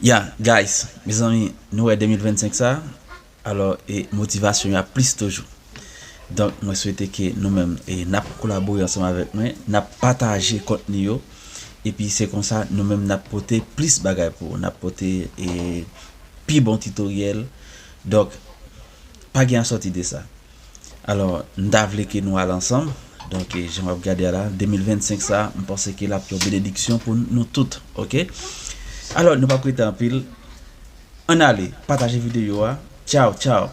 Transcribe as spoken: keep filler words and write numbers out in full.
Ya, guys, mezanmi, nou wè de mil vennsenk sa, alò, e motivasyon yo ap plis toujou. Donk, mwen swete ke nou menm, e n ap kolabore ansanm avèk mwen, n ap pataje kontni yo, epi se konsa, nou menm n ap pote plis bagay pou ou, n ap pote, e, pi bon titoryèl. Donk, pa gen an sòti de sa. Alò, m ta vle ke nou al ansanm. Donk, e, jan w ap gade a la, de mil vennsenk sa, m panse ke l ap yon benediksyon pou nou tout, oke? Alò, nou p ap rete anpil. Ann ale, pataje videyo a. Tchaw, tchaw.